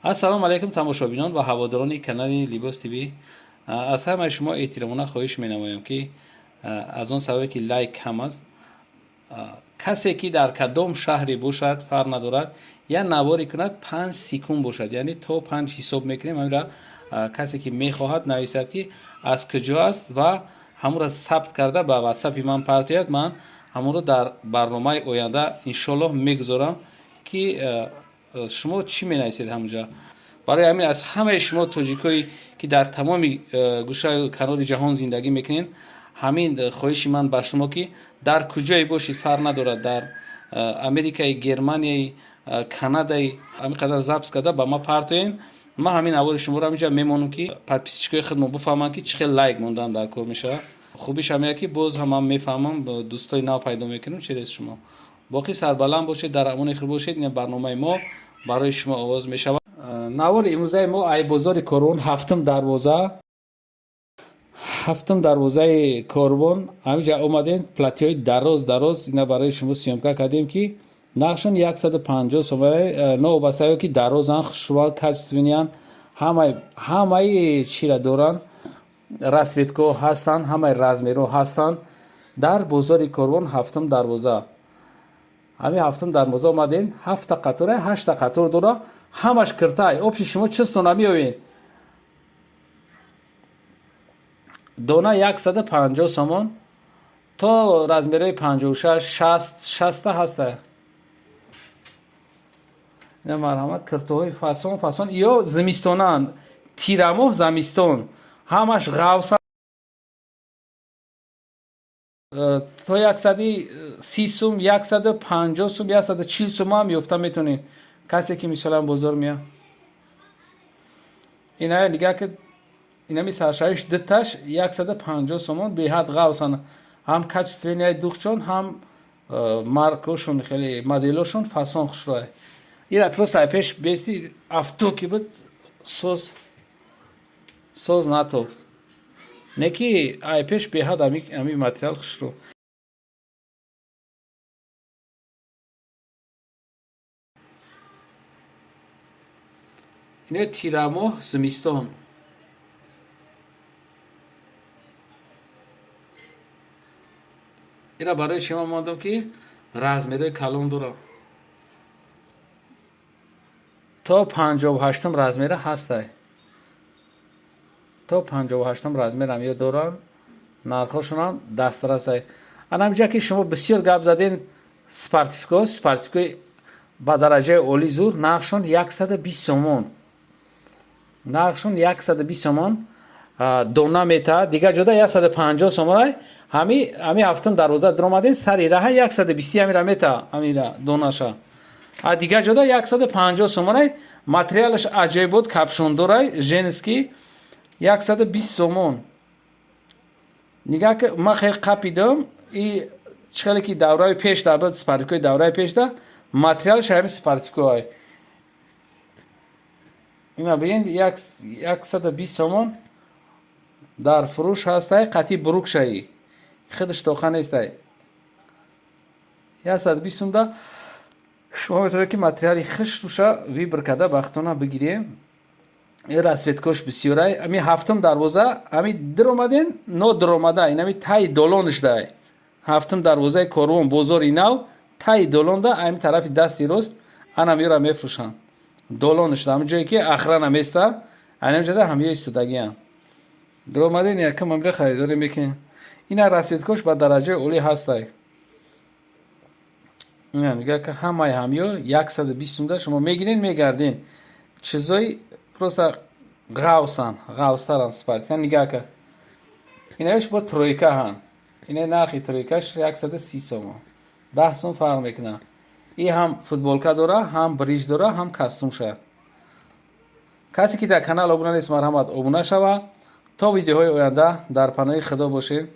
Ассалому алайкум, тамошобинон ва ҳаводорони канали Либос ТВ. Аз ҳамаи шумо эҳтиромона хоҳиш менамоям, ки аз он сабабе, ки лайк кам аст, касе ки дар кадом шаҳре бошад, фарқ надорад, як наворе кунад, 5 секунд бошад, яъне то 5 ҳисоб мекунем. Ҳаминра касе ки мехоҳад, нависад, ки аз куҷо аст, ва ҳамонро сабт карда ба ватсапи ман партояд. Ман ҳамонро дар барномаи оянда, иншоаллоҳ, мегузорам, ки шумо чӣ менависед ҳамонҷа. Барои ҳамин аз ҳамаи шумо тоҷикое, ки дар тамоми гӯшаю канори ҷаҳон зиндагӣ мекунед, ҳамин хоҳиши ман ба шумо, ки дар куҷое бошед, фарқ надорад, дар Америкаи, Германияи, Канадаи, ҳамин қадар запись карда ба ман партоен. Ман ҳамин навори шуморо ҳаминҷа мемонам, ки подписчикои худмо бифаҳманд, ки чӣ хел лайк мондан дар кор мешавад. Хубиш ҳамия, ки боз ҳам ман мефаҳмам, дӯстои нав пайдо мекунам через шумо. Боқӣ сарбаланд бошед, дар амони худ бошед. Ин барномаи мо барои шумо оғоз мешавад. Навори имрӯзаи мо ай бозори Корвон, ҳафтум дарвоза, ҳафтум дарвозаи Корвон. Ҳаминҷа омадем, платьеҳои дароз дароз ина барои шумо съёмка кардем, ки нархшон 150 сомона, новобастаё ки дарозанд, хушрӯ, качественныянд, ҳамаи чира доранд, расцветкаҳо ҳастанд, ҳамаи размерҳо ҳастанд. Дар бозори Корвон, ҳафтум дарвоза, ҳамин ҳафтум дарвоза омадем. Ҳафта қатора, ҳашта қатор дора, ҳамаш киртай. Общий шумо чистона меоед. Дона 150 сомон, то размерҳои 56, 60, 60-та ҳаста. Ина марҳамат, киртоҳои фасон фасон. Ё зимистонанд, тирамоҳ, замистон, ҳамаш ғавса. То 130 сум, 150 сум, 140 сум ҳам ёфта метонед, касе ки мисолан бозор меяд. Ина нигаҳ ки, инами саршавиш дуташ 150 сомон. Беҳад ғавсан, ҳам качественныяй духчон, ҳам маркошон, хеле моделошон фасон, хушрӯй. Ира просто ай пеш бести авто ки буд, соз соз натофт, не ки ай пеш беҳад ами материал хушрӯ. Ино тирамоҳ, зимистон. Ира барои шумо мондам, ки размерҳои калон дорам, то 58-ум размера ҳастай, то 58-ум размерам ё доранд, нархҳошонам дастрасай. Анамҷа ки шумо бисёр гап заден, спортивко, спортивкои ба дараҷаи олӣ, зур, нархшон 120 сомон, нархшон 120 сомон дона метаҳад. Дигар ҷода 150 сомонай. Ҳами ҳафтум дарвоза дуромаден, сари раҳа 120 ҳамира мета, ҳамира донаша. А дигар ҷода 150 сомонай. Материалаш аҷоибот, капюшондорай, женский, 120 сомон. Нигаҳ ки, ман хеле қапидам. И чӣ хеле ки давраи пеш да буд, спортивкои давраи пеш да, материалаш ҳами спортивкоай. Ина бигин, 120 сомон дар фурӯш ҳастай, қатъи брюкшаи худаш тоқа нестай. 120 сум да шумо метавонед, ки материали хушрӯша выбор карда бахтона бигирем. Расцветкош бисёрай. Ами ҳафтум дарвоза, ами диромаден, но диромада, инами таи долонишдай. Ҳафтум дарвозаи Корвон, бозори нав, таи долонда, ами тарафи дасти рост анам ёра мефурӯшанд. Долонишда, ҳамин ҷое ки охрана места, анамҷода ҳамё истодагиам. Диромаден, якам амира харидорӣ мекунем. Ина расцветкош ба дараҷаи олӣ ҳастай. Ина нигаҳ ки, ҳамаи ҳамё 120 сумда шумо мегирен, мегарден. Чизои просто ғавсан, ғавстаран спортивка. Нигаҳ ка, инаёш бо тройка ҳан. Ина нархи тройкаш 130 сомон, 10 сум фарқ мекунад. И ҳам футболка дора, ҳам бриҷ дора, ҳам костюмша. Касе ки дар канал обуна нест, марҳамат, обуна шава. То видеоҳои оянда дар паноҳи Худо бошед.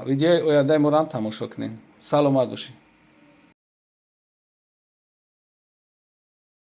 Видеои ояндаи моро ҳам тамошо кунед. Саломат бошед.